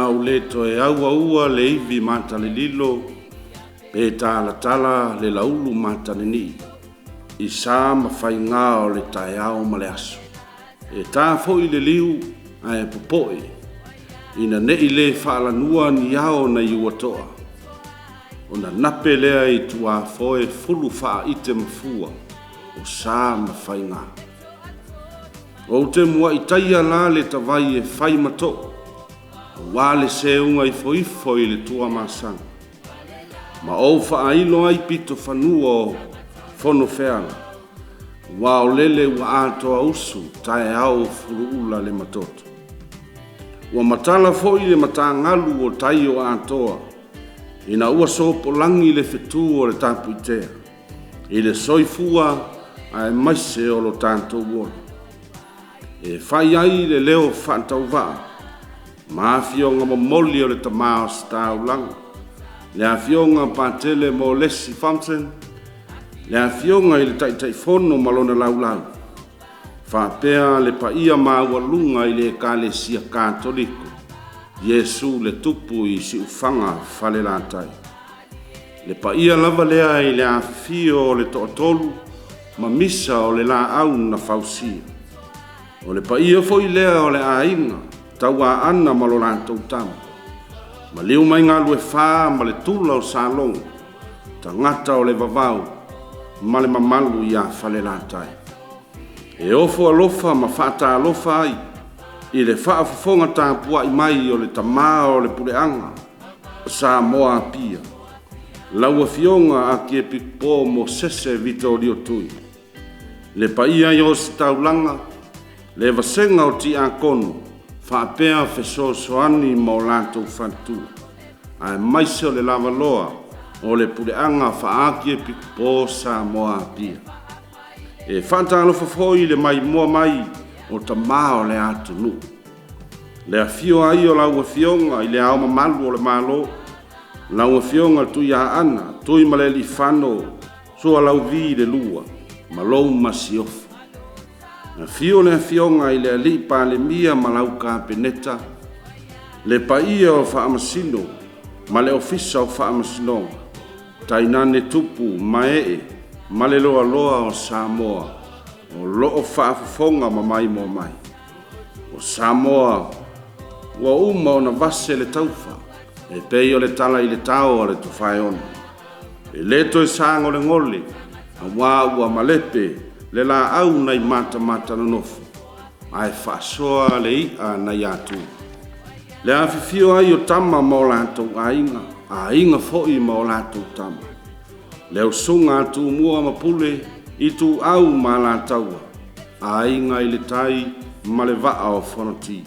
Ona ou le toe auaua le ivi matalelilo pe talatala le laulu matalenii i sa ma faigā o le taeao ma le aso. E ta foi le liu ae popoe ina ne i le faalanua ni ao nai Uatoa, ona nape lea i tuafoe fulu faaite mafua o sa ma faigā. Ou te muai taia la le tavai e fai ma too, aua le seuga ifoifo i le Tuamasaga, ma ou faailo ai pitofanua o Fonofeala, aua o lele ua atoa usu taeao o fuluula le matoto. Ua matala foi le matagalu o tai o Atoa, ina ua sopolagi le fetu o le Tapuitea i le soifua aemaise o lo tatou ola. E fai ai le leo faatauvaa ma afioga momoli o le Tama Ositaulaga, le Afioga Patele Molesi Fountain, le Afioga i le Taitaifono ma lona laulau, faapea le paia maualuga i le Ekalesia Katoliko, Iesu le Tupu i Siufaga Falelatai. Le paia lava lea i le afifio o le Toatolu ma Misa o le Laau na Fausia. O le paia foi lea o le aiga Tauaana ma lo latou Tama, maliu mai Galuefa ma le Tula o Salogo, tagata o le vavau ma le mamalu ia Falelatai. E ofo alofa ma faatalofa ai i le faafofoga tapuai mai o le tama o le puleaga Samoa Apia, lau Afioga Akiepikopo Mosese Vitolio Tui, le paia i Ositaulaga, le vasega o Tiakono faapea fesoasoani ma o latou faletua, aemaise o le lavaloa o le puleaga faa-Akiepikopo o Samoa Apia. E faatalofa foi i le maimoa mai o tama o le atunuu, le afio ai o lau Afioga i le Ao Mamalu o le Malo, lau Afioga Tuiaana Tuimalealiifano Sualauvi II ma lou Masiofo. Afio le Afioga i le Alii Palemia ma lau Kapeneta, le paia o Faamasino ma le Ofisa o Faamasinoga, tainane tupu ma ee ma le loaloa o Samoa o lo o faafofoga ma maimoa mai. O Samoa ua uma ona vase le taufa e pei o le tala i le tao a le tofaeono. E le toe sagolegole aua ua malepe le laau nai matamatanonofo ae faasoa le i'a nai Atua. Le afifio ai o Tama ma o latou Aiga, Aiga foi ma o latou Tama, le usoga a Tumua ma Pule, Ituau ma Alataua, Aiga i le Tai ma le Vaa o Fonoti.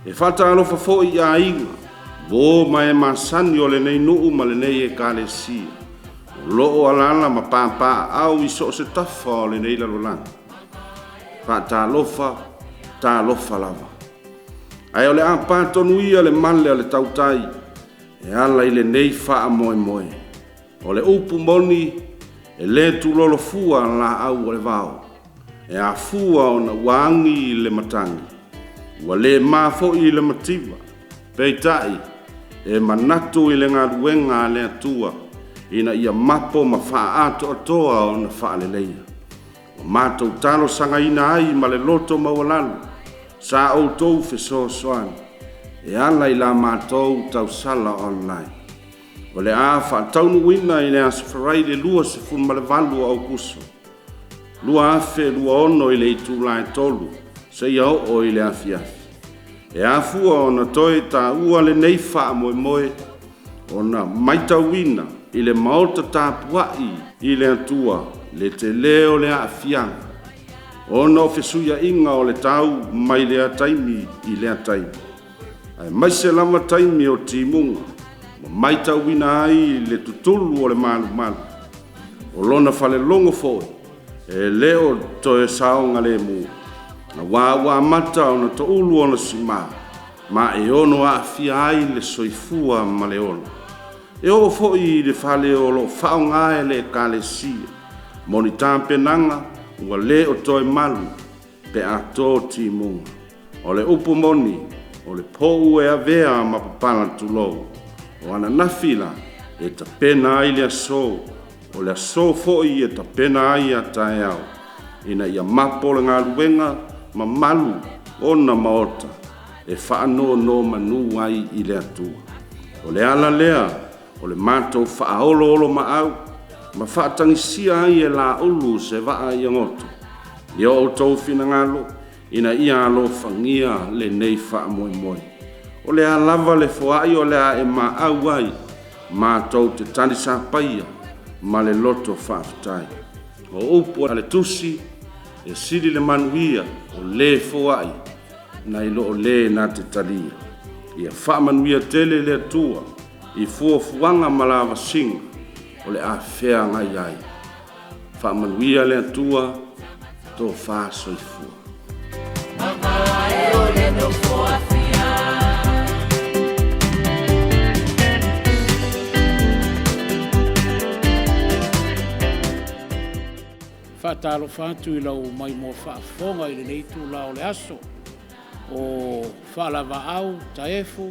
E faatalofa foi i aiga, uo ma e masani o lenei nuu ma lenei ekalesia, o lo o alaala ma papaaao i so o se tafa o lenei lalolagi. Faatalofa, talofa lava. Ae o le a pa tonu ia le male a le tautai e ala i lenei faamoemoe. O le upu moni, e le tuulolo fua laau o le vao, e afua ona ua agi le matagi, ua le ma foi le mativa, peitai, e manatu i le galuega a le Atua ina ia mapo ma faaatoatoa ona faaleleia. Ua matou talosagaina ai ma le loto maualalo sa outou fesoasoani e ala i la matou tausala online. O le a faataunuuina i le aso Faraile 28 o Aokuso 2026 i le itula e 3 seia oo i le afiafi. E afua ona toe taua lenei faamoemoe ona matauina i le maota tapuai i le Atua le tele o le aafiaga ona o fesuiaiga o le tau mai lea taimi i lea taimi, aemaise lava taimi o timuga ua matauina ai le tutulu o le malumalu. O lona falelogo foi e le o toe saogalemu, aua ua amata ona toulu ona sima, ma e ono aafia ai le soifua ma le ola. E oo foi i le fale o lo o faaaoga e le Ekalesia mo ni tapenaga ua le o toe malu pe a to timuga. O le upu moni, O le pou e avea ma papala tulou, o ananafi la e tapena ai le aso, o le aso foi e tapena ai a taeao, ina ia mapo le galuega mamalu ona maota e faanonomanu ai i le Atua. O le ala lea o le matou faaoloolomaau ma faatagisia ai e laulu se vaa ia goto i o outou finagalo ina ia alofagia lenei faamoemoe. O le a lava le foai o le a e maau ai, matou te talisapaia ma le loto faafetai. O upu a le Tusi, e sili le manuia o le foai nai lo o le na te talia. Ia faamanuia tele le Atua i fuafuaga ma lavasiga o le a feagai ai. Faamanuia le Atua, tofa soifua. Faatalofa atu i lau maimoa faafofoga i lenei itula o le aso. O Faalavaau Taefu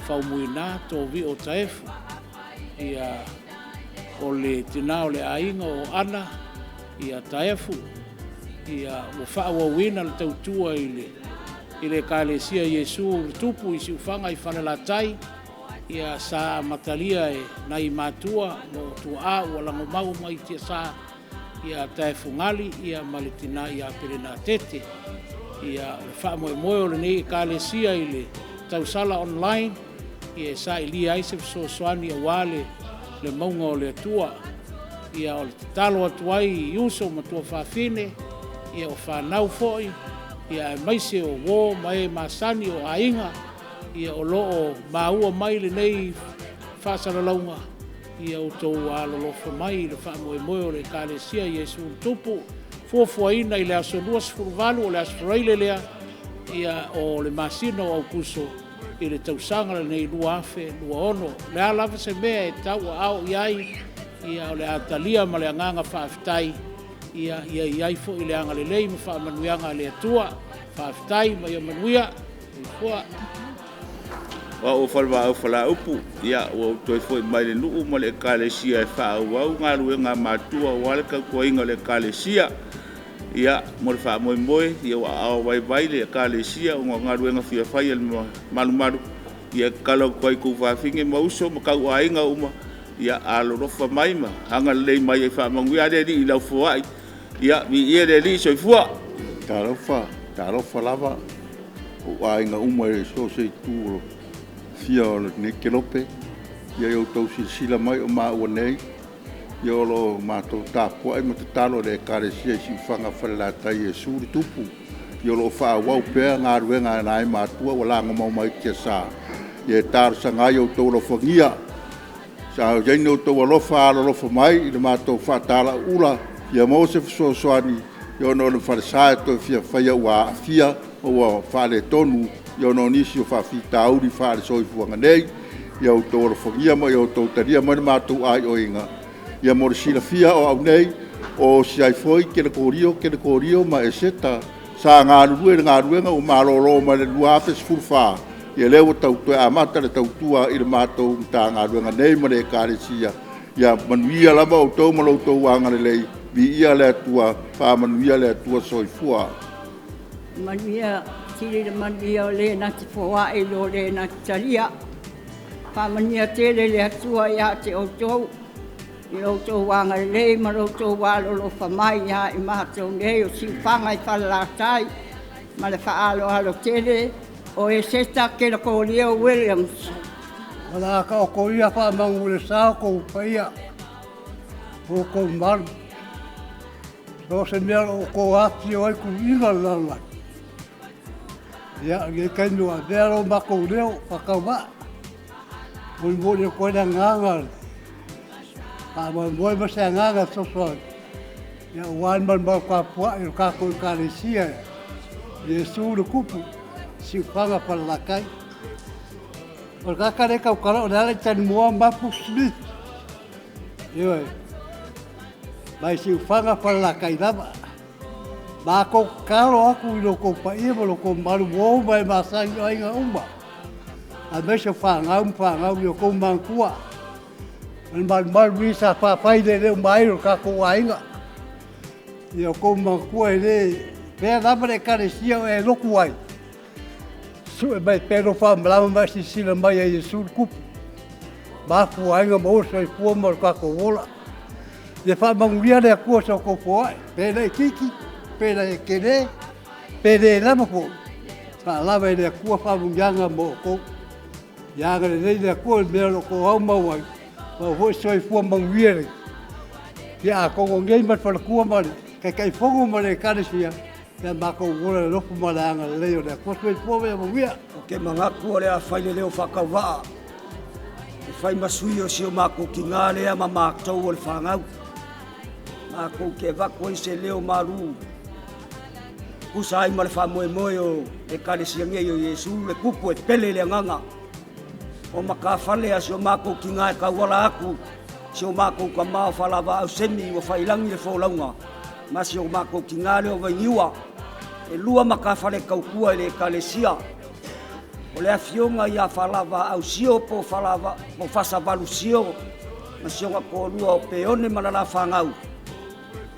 Faumuina Tovio Taefu. Ia, o le tina o le aiga o Ana Taefu ua faaauauina le tautua i le Ekalesia Iesu i le Tupu i Siufaga i Falelatai, sa amatalia e nai matua ma tuaa ua lagomau mai i tiasa ia Taefu Gali ma le tina ia Pelenatete. Ia, o le faamoemoe o lenei Ekalesia i le tausala online e sailia ai se fesoasoani aua le mauga o le Atua. Ia, o le tatalo atu ai i uso ma tuafafine, o fanau foi, aemaise o uo ma e masani, o aiga o lo o maua mai lenei faasalalauga, ia outou alolofa mai i le faamoemoe o le Ekalesia Iesu i le Tupu, fuafuaina i le aso 28, o le aso Faraile lea o le masina o Aokuso i le tausaga lenei 2026. O le a lava se mea e tauaao i ai, o le a talia ma le agaga faafetai. Ia i ai foi le agalelei ma faamanuiaga a le Atua. Faafetai ma ia manuia. Soifua. O au o Falevaau Faleaupu, ia ua ou toe foi mai le nuu ma le ekalesia e faaauau galuega a matua aua le tautuaina o le ekalesia. Ia, mo le faamoemoe, ia ua aao vaivai le ekalesia ona o galuega fia fai a le malumalu. Ia e tatalo atu ai i tuafafine ma uso ma tauaiga uma, ia alolofa mai ma agalelei mai e faamanuia le Alii i lau foai. Ia, viia le Alii, soifua. Talofa, talofa lava ou aiga uma i so o se itu e fia o lenei kelope. Ia outou silasila mai o maua nei, ia o lo o matou tapuai ma tatalo i le Ekalesia i Siufaga Falelatai Iesu le Tupu. Ia o lo o faaauau pea galuega a nai matua ua lagomau mai tiasa. Ia e talosaga ai i outou alofagia, sa i ai ni outou alofa alolofa mai i le matou faatalauula, ia maua se fesoasoani ona o le falesa e toe fia faia ua aafia ma ua faaletonu ona o nisi o faafitauli faale-soifuaga nei. Ia outou alofagia ma ia outou talia mai le matou aioiga. Ia mo le silafia o au nei, o Siaifoi Kelekolio Kelekolio ma Eseta sa galulue i le galuega ua malolo mai le 2014, ia lea ua tau toe amata le tautua i le matou Matagaluega nei ma le Ekalesia. Ia manuia lava outou ma lo outou agalelei, viia le Atua, faamanuia le Atua. Soifua. Manuia, sili le manuia o le na te foai i lo le na te talia. Faamanuia tele le Atua ia te outou i lo outou agalelei ma lo outou alolofa mai ia i matou nei o Siufaga i Falelatai. Ma le faaaloalo tele, o Eseta Kelekolio Williams. O le a taoto ia faamanu i le sa outou paia ma outou mamalu. So o se mea o lo o outou afifio ai tuliga o le lalolagi, ia, o lenei taimi ua avea lo matou leo faatauvaa e molimoli atu ai le agaga o le faamoemoe ma se agaga fesoasoani aua le malumalu tapuai o le tatou Ekalesia Iesu le Tupu i Siufaga Falelatai. O le tagata lea e tautala o Lealailepule Rimua Mapu Smith. Ioe. Mai Siufaga Falelatai lava. Matou tatalo atu i lo outou paia ma lo outou mamalu, uo ma e masani o aiga uma. Aemaise o fanau ma fanau i o tou matua. O le malumalu ia sa fafai le leo mai o le tatou aiga. Ia o tou matua e le pea lava le ekalesia o e lotu ai. Sue mai pea lou faamalamalama ma e silasila mai ia Iesu le Tupu. Mafua ai ona maua le soifua ma lo tatou ola. Ia faamanuia le Atua i sa outou foai, pe laitiiti, pe tele, pe le lava foi, faalava e le Atua faamanuiaga mo outou. Ia agalelei le Atua i le mea o lo o outou aumau ai, maua foi se soifua manuia. Ia atonu o nei ma le faletua ma le Taitaifono ma le Ekalesia, ia matou ola i le alofa ma le agalelei o le Atua. Soifua ma ia manuia. Ou te manatu o le a fai le leo faatauvaa e fai ma sui o si o matou tinā lea ma matou o le fanau. Matou te avatu ai se leo malu tusa ai ma le faamoemoe o Ekalesia nei o Iesu le Tupu e pele i le agaga. O matafale a si o matou tinā e tauala atu si o matou tama o Faalavaau Semi ua faiilagi le folauga ma si o matou tinā lea o Vainiua. E 2 matafale tautua i le Ekalesia. O le afioga ia Faalavaau Sio po o Fasavalu Sio ma si ona toalua o Peone ma le la fanau.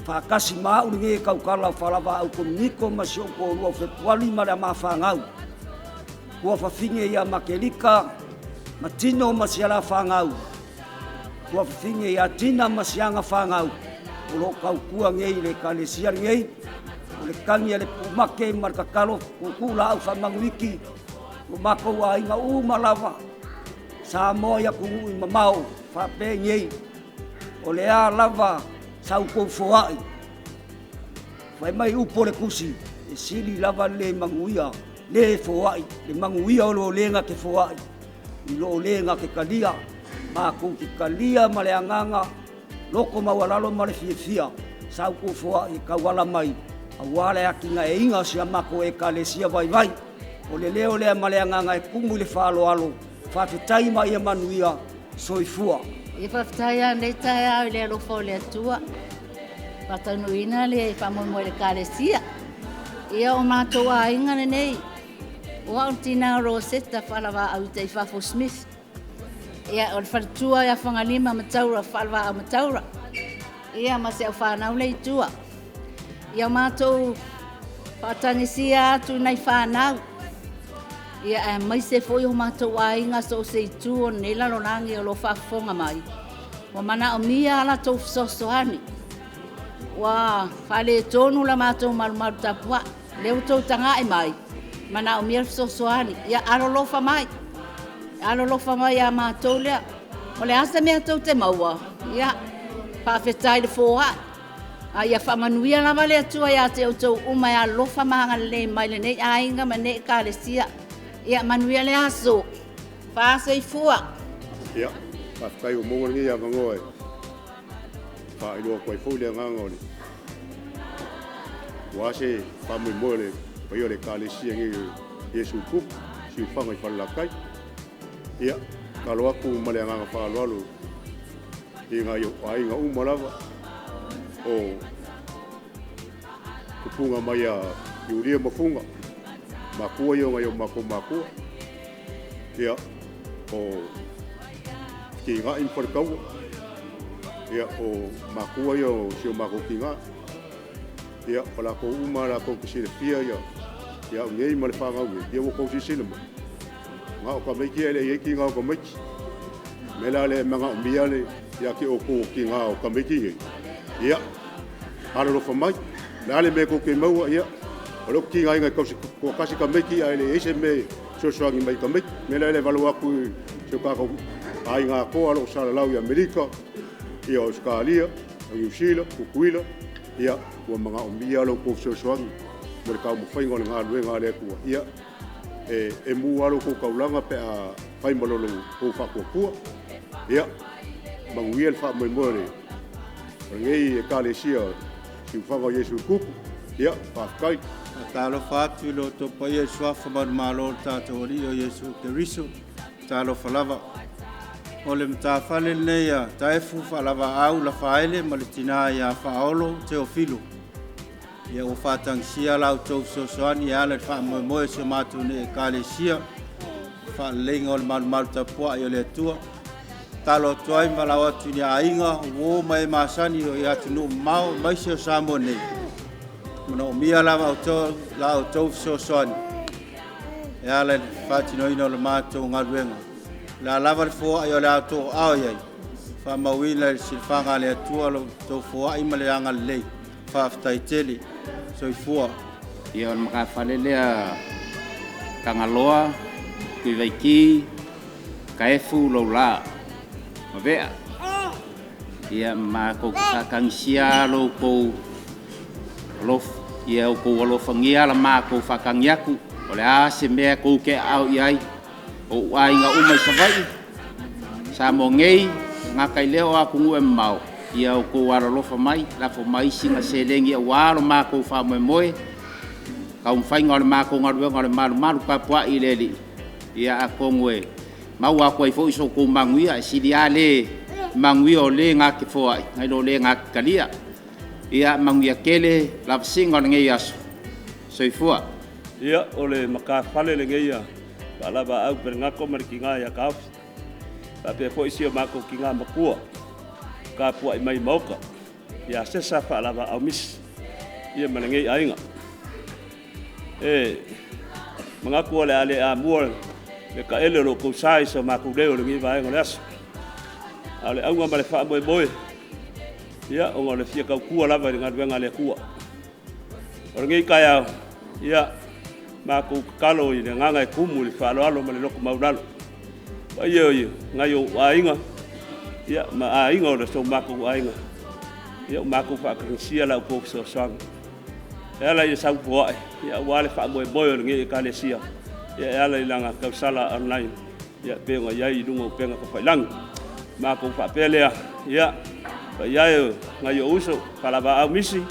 Faatasi ma au lenei e tautala o Faalavaau Kominiko ma si ou toalua o Fepuari ma le ama fanau. Ua fafine ia Makelika ma Tino ma si ala fanau. Ua fafine ia Tina ma si aga fanau. O lo o tautua nei i le ekalesia lenei. O le tagi a le pumate ma le tatalo tuutuu laau faamanuiki. O matou aiga uma lava Samoa i atunuu i mamao faapea nei. O le a lava sa outou foai, fai mai upu o le tusi, e sili lava le manuia le foai, le manuia o lo le na te foai, i lo le na te talia. Matou te talia ma le agaga loko maualalo ma le fiafia sa outou foai e tauala mai aua le atinaeina o si a matou ekalesia vaivai. O le leo lea ma le agaga e tumu i le faaaloalo, faafetai ma ia manuia, soifua. Ia faafetai lava lenei taeao i le alofa o le Atua. Faataunuuina le faamoemoe i le Ekalesia. Ia o matou aiga lenei, o au le tina o Roseta Faalavaau Taifafo Smith. Ia o le faletua ia Fagalima Mataura Faalavaau Mataura. Ia ma si au fanau le itua. Ia matou faatagisia atu nai fanau. Ia aemaise foi o matou aiga so o se itu o lenei lalolagi o lo o faafofoga mai. Ua manaomia a latou fesoasoani. Ua faaletonu la matou malumalu tapuai. Lea ua tou tagai mai, manaomia le fesoasoani. Ia alolofa mai. Alolofa mai ia matou lea. O le a se mea tou te maua? Ia, faafetai le foai. A ia faamanuia lava le Atua ia te outou uma e alolofa ma agalelei mai lenei aiga ma lenei ekalesia. Ia manuia le aso. Faasoifua. Ia, faafetai ua maua lenei avanoa e faailoa atu ai foi le agaga o le aua se faamoemoe o le paia o le Ekalesia nei o Iesu Tupu, Siufaga i Falelatai. Ia, tatalo atu ma le agaga faaaloalo i nai ou aiga uma lava o tupuga mai a Iulia ma Fuga, matua ia o nai o matou matua. Ia, o Fekigai ma Faletaua, ia, o matua ia o si o matou tina. Ia, o latou uma latou te silafia ia au nei ma le fanau nei, ia ua tou silasila mai. Na o tamaiti e le i ai tina o tamaiti. Me la le manaomia le ia te outou o tina o tamaiti nei. Ia, alolofa mai. Le a le mea tou te maua, ia, o lou tigaina e tausi toatasi tamaiti ae le i ai se mea e fesoasoani mai i tamaiti. Me la le valo atu i si o tatou aiga atoa o lo o salalau i Amerika, ia Ausetalia, Niu Sila, Tutuila, ia, ua manaomia lo outou fesoasoani mo le taumafaiga o le galuega a le Atua. Ia, e mu lava lo outou taulaga pe a fai ma lo outou faatuatua. Ia, manuia le faamoemoe o lenei Ekalesia Siufaga o Iesu Tupu. Ia, faafetai. Faatalofa atu i lo outou paia i suafa manumalo o le tatou Alii o Iesu Keriso. Talofa lava. O le matafale lenei a Taefu Faalavaau Lafaele ma le tina ia Faaolo Teofilo. Ia ua faatagisia la outou fesoasoani e ala i le faamoemoe o si o matou nei Ekalesia. faaleleiga o le malumalu tapua'i o le Atua. Tatalo atu ai ma valaau atu i ni aiga, uō ma e masani i atunuu mamao aemaise o Samoa nei, e manaomia lava outou la outou fesoasoani e ala i le faatinoina o le matou galuega. O le a lava le foai o le a outou aao i ai, faamauina i le silafaga a le Atua lo outou foai ma le agalelei. Faafetai tele. Soifua. Ia o le matafale lea Tagaloa, Tuivaiti, Taefu, Loula ma Vea. Ia matou te faatagisia lo outou ia outou alofagia la matou faatagi atu, o le a se mea tou te aao i ai, o ou aiga uma i Savaii, Samoa nei, e gata i lea o atunuu e mamao, ia outou alolofa mai, lafo mai sina seleni aua lo matou faamoemoe, taumafaiga o le matou galuega o le malumalu tapuai i le Alii, ia atonu e maua atu ai foi so outou manuia, e sili lava le manuia o le na te foai, nai lo le na te talia. Ia manuia tele lavasiga o lenei aso. Soifua. Ia, o le matafale lenei a Faalavaau Peregato ma le tina ia Taofi, faapea foi si o matou tina matua, tapuai mai Maota, ia Sesa Faalavaau Misi, ia ma lenei aiga. E manatu o le a le amua le taele o lo outou sa i so matou leo i lenei vaega o le aso. A o le auga ma le faamoemoe, ia, ona o le fia tautua lava i le galuega a le Atua. O lenei taeao, ia, matou tatalo i le agaga e tumu i le faaaloalo ma le loto maualalo. Paia o nai ou aiga, ia, ma aiga o le so matou aiga, ia, o matou faatagisia la outou fesoasoani. E ala i le saufoa'i, ia, aua le faamoemoe o lenei Ekalesia, ia, e ala i lana tausala online, ia, pei ona i ai i luga o upega tafailagi. Matou faapea lea, ia, paia e o nai ou uso, Faalavaau Misi,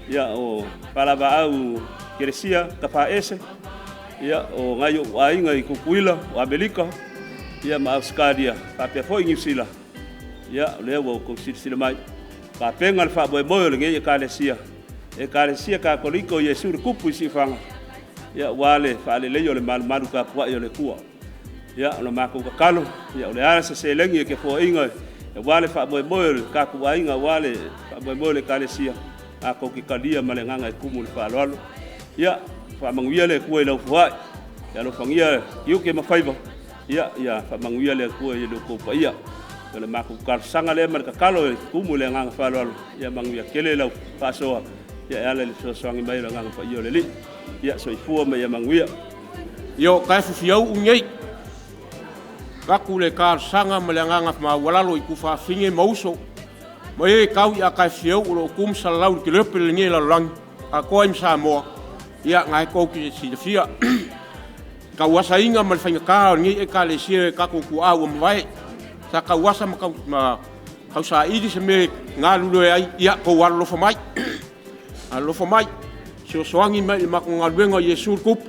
ia, o Faalavaau Kelesia, Tafaese, ia, o nai ou aiga i Tutuila, o Amerika, ia, ma Ausetalia, faapea foi Niu Sila, ia, o lea ua outou silasila mai. Tapena le faamoemoe o lenei Ekalesia, Ekalesia Katoliko o Iesu le Tupu i Siufaga, ia, aua le faaleleia o le malumalu tapuai o le Atua. Ia, o le matou tatalo, ia, o le a se seleni e te foaiina, aua le faamoemoe o le tatou aiga, aua le faamoemoe o le Ekalesia, matou te talia ma le agaga e tumu i le faaaloalo. Ia, faamanuia le Atua i lau foai, ia alofagia tiute ma faiva, ia, ia faamanuia le Atua i lo outou paia. O le matou talosaga lea ma le tatalo e tumu i le agaga faaaloalo, ia manuia tele lau faasoa, ia e ala i le fesoasoani mai o le agaga paia o le Alii. Ia soifua ma ia manuia. Ia o taefu fiau'u nei avatu le talosaga ma le agaga maualalo i tufaafine ma uso ma e tau ia taefu fiau'u o lo'o tu ma salalau i le keleope lenei lalolagi atoa ai ma Samoa. Ia na e tou te silafia tauasaina ma le faigatā o lenei Ekalesia e tatou tuaa ua mavae sa tauasa ma tau ma tausaili se mea e galulue ai. Ia tou alolofa mai, alolofa mai fesoasoani mai i le matou galuega o Iesu le Tupu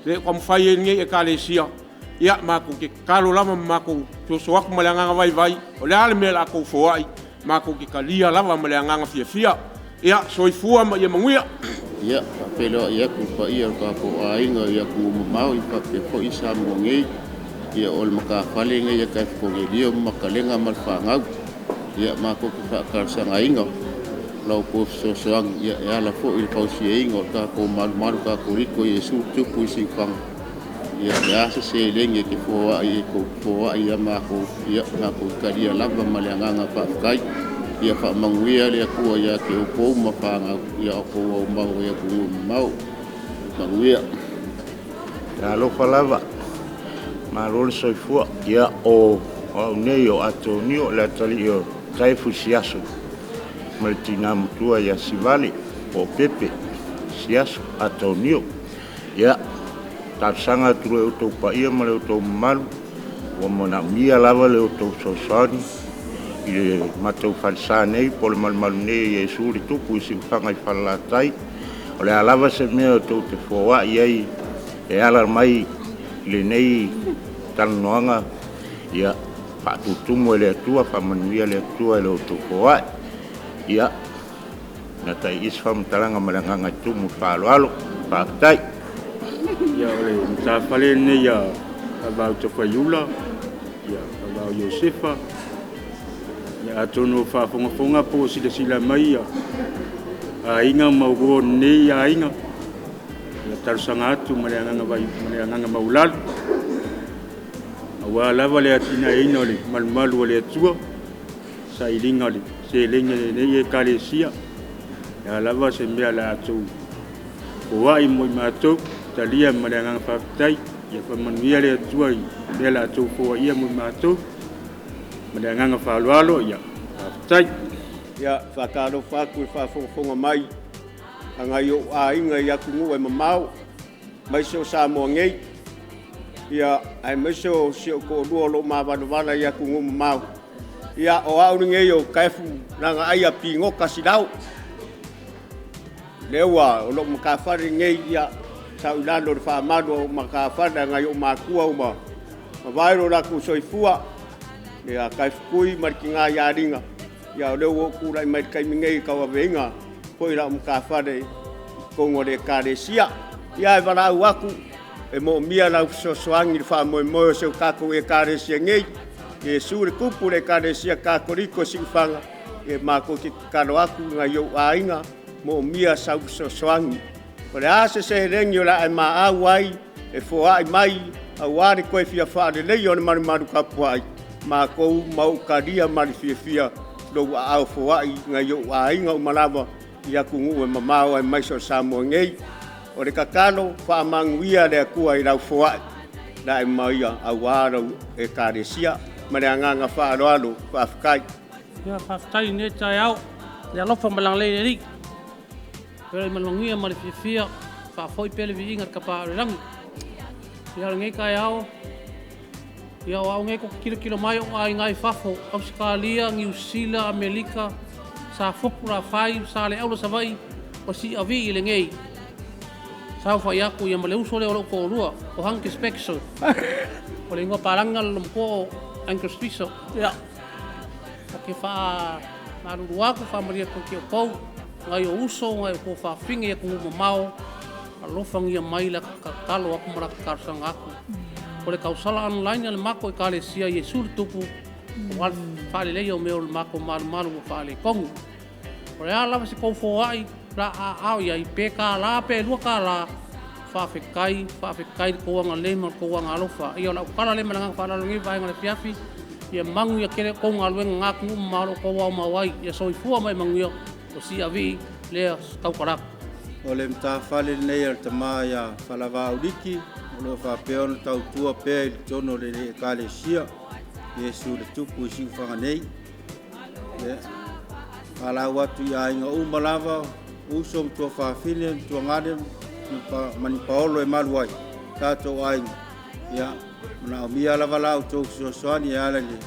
lea ua taumafai ai lenei Ekalesia. Ia matou te tatalo lava ma matou soso atu ma le agaga vaivai, o le a le mea o le a tou foai, matou te talia lava ma le agaga fiafia. Ia soifua ma ia manuia. Ia, faafeiloai atu i le paia o le tatou aiga i atunuu mamao ia faapea foi Samoa nei. Ia o le matafale lenei a Taefu Konelio ma Matalega ma le fanau. Ia matou te faatalosagaina la outou fesoasoani ia e ala foi i le fausiaina o le tatou malumalu Katoliko Iesu Tupu i Siufaga. Ia o le a se seleni e te foai e tou foai ia matou, ia matou talia lava ma le agaga faafetai. Ia faamanuia le Atua ia te outou ma fanau ia o outou aumau i atunuu mamao. Manuia. Talofa lava, malo le soifua. Ia o au nei o Atonio, le atalii o Taefu Siaso ma le tina matua ia Sivale po o Pepe Siaso Atonio. Ia, talosaga atu i lo outou paia ma le outou mamalu, ua manaomia lava le outou fesoasoani i le matou falesa nei po o le malumalu nei o Iesu le Tupu i Siufaga i Falelatai. O le a lava se mea o tou te foai ai e ala mai i lenei talanoaga, ia faatutumu e le Atua, faamanuia le Atua i lo outou foai. Ia, na tai isi faamatalaga ma le agaga e tumu i le faaaloalo. Faafetai. Ia o le matafale lenei a Faavao Tafaiula, ia, Faavao Iosefa. Ia, atonu o faafogafoga po o silasila mai ia aiga ma uo o lenei aiga, ia talosaga atu ma le agaga vai ma le agaga maualalo, aua lava le atinaeina o le malumalu o le Atua, sailiga o le seleni a lenei Ekalesia. O le a lava se mea o le a outou foai mo i matou, talia ma le agaga faafetai. Ia faamanuia le Atua i mea o le a outou foaia mo i matou, ma le agaga faaaloalo. Ia faafetai. Ia, faatalofa atu i le faafogafoga mai a nai ou aiga i atunuu e mamao, aemaise o Samoa nei, ia, aemaise o si ou toalua o lo o mavalavala i atunuu mamao. Ia, o au lenei o Taefu Lagaaia Pinoka Silao, lea ua o lou matafale lenei, ia, sa ou i lalo o le faamalu o matafale a nai ou matua ua mavae lo latou soifua, ia Taefu Tui ma le tina ia Lina. Ia o lea ua ou tulai mai i le taimi nei e tauaveina foi lau matafale i totonu o le Ekalesia. Ia, e valaau atu, e moomia lau fesoasoani i le faamoemoe o si o tatou Ekalesia nei, Iesu le Tupu, le Ekalesia Katoliko i Siufaga. E matou te tatalo atu i nai ou aiga, moomia sau fesoasoani. O le a se seleni o le a e maau ai e foai mai aua le toe fia faaleleia o le malumalu tapuai, matou ma ou talia ma le fiafia lou aao foai i nai ou aiga uma lava i atunuu e mamao aemaise o Samoa nei. O le tatalo, faamanuia le Atua i lau foai lae maia aua lau Ekalesia. Ma le agaga faaaloalo, faafetai. Ia, faafetai i lenei taeao i le alofa ma le agalelei o le Alii. Feiloai ma le manuia ma le fiafia, faafoi pea le viiga i le Tapaau i le lagi. Ia, o lenei taeao, ia o au nei tou te tilotilo mai o aiga i fafo, Ausetalia, Niu Sila, Amerika, Safotu, Lafai, Saleaula, Savaii, o Siavii i lenei. Saofai atu ia ma le uso lea o lou toalua, o Hanke Spexel. O le igoa palagi na o le matua o Angus Fiso. Ia, ou te faamalulu atu, faamalie atu i outou, nai o uso, nai o tuafafine i atunuu mamao, alofagia mai la tatalo atu ma la talosaga atu. O le tausala online a le matou Ekalesia Iesu le Tupu, aua le faaleleia o mea o le matou malumalu ua faaletonu. O le a lava se tou foai la aao i ai, pe $1 pe $2, faafetai, faafetai i le tou agalelei ma le tou agaalofa. Ia o lau tala lea ma le agaga faaaloalo i lenei vaega o le afiafi, ia manuia tele tou galuega i na atunuu mamao o lo o outou aumau ai. Ia soifua ma ia manuia. O Siavii lea tautala atu. O le matafale lenei a le tama ia Faalava Auliki, o lo o faapea ona tautua pea i totonu o le Ekalesia Iesu le Tupu i Siufaga nei. Ia, faalaau atu i aiga uma lava, uso ma tuafafine, ma tuagane ma ni paolo e malu ai tatou aiga. Ia, manaomia lava la outou fesoasoani e ala i le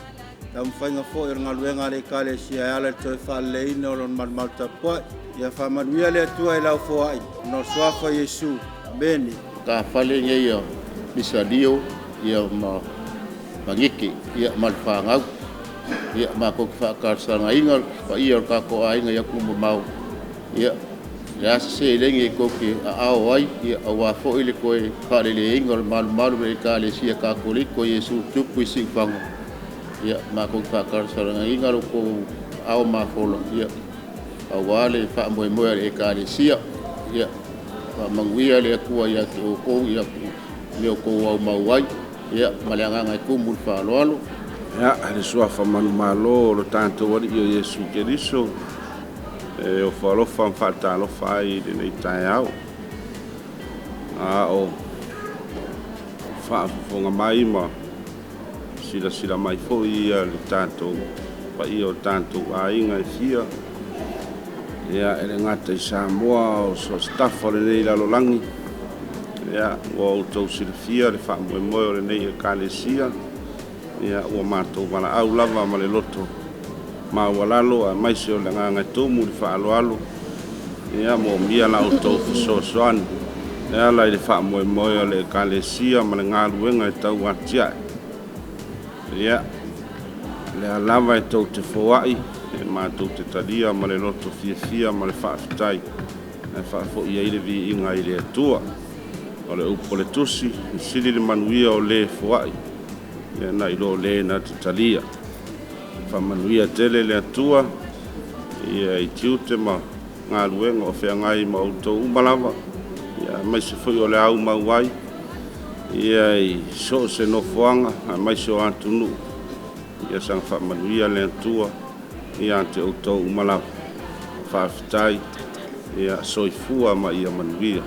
taumafaiga foi o le galuega a le Ekalesia e ala i le toe faaleleiina o lona malumalu tapuai. Ia faamanuia le Atua i lau foai, ona o le suafa o Iesu. Amene. Matafale nei a Misa Leo ia ma Nike ia ma le fanau. Ia matou te faatalosaga le paia o le tatou aiga i atunuu mamao. Ia le a se seleni e tou te aao ai, ia aua foi le toe faaleleiina o le malumalu o le Ekalesia Katoliko Iesu Tupu i Siufaga. Ia matou te faatalosagaina lo outou aao mafola, ia aua le faamoemoe a le Ekalesia. Ia faamanuia le Atua ia te outou ia mea o outou aumau ai, ia ma le agaga e tumu i le faaaloalo. Ia, le suafa manumalo o lo tatou Alii o Iesu Keriso, e ofo alofa ma faatalofa ai i lenei taeao. A o faafofoga mai ma silasila mai foi ia le tatou paia o tatou aiga e fia, ia e le gata i Samoa o so o se tafa o lenei lalolagi. Ia, ua outou silafia le faamoemoe o lenei Ekalesia. Ia, ua matou valaau lava ma le loto maualalo aemaise o le agaga e tumu i le faaaloalo. Ia, moomia la outou fesoasoani e ala i le faamoemoe o le Ekalesia ma le galuega e tau atiae. Ia, lea lava e tou te foai, e matou te talia ma le loto fiafia ma le faafetai, ae faafoi ai le viiga i le Atua. O le upu o le tusi, e sili le manuia o le foai, ia nai lo le na te talia. Faamanuia tele le Atua, ia i tiute ma galuega o feagai ma outou uma lava, ia aemaise foi o le aumau ai, ia i so o se nofoaga, aemaise o atunuu, ia saga faamanuia le Atua ia te outou uma lava. Faafetai, ia soifua ma ia manuia.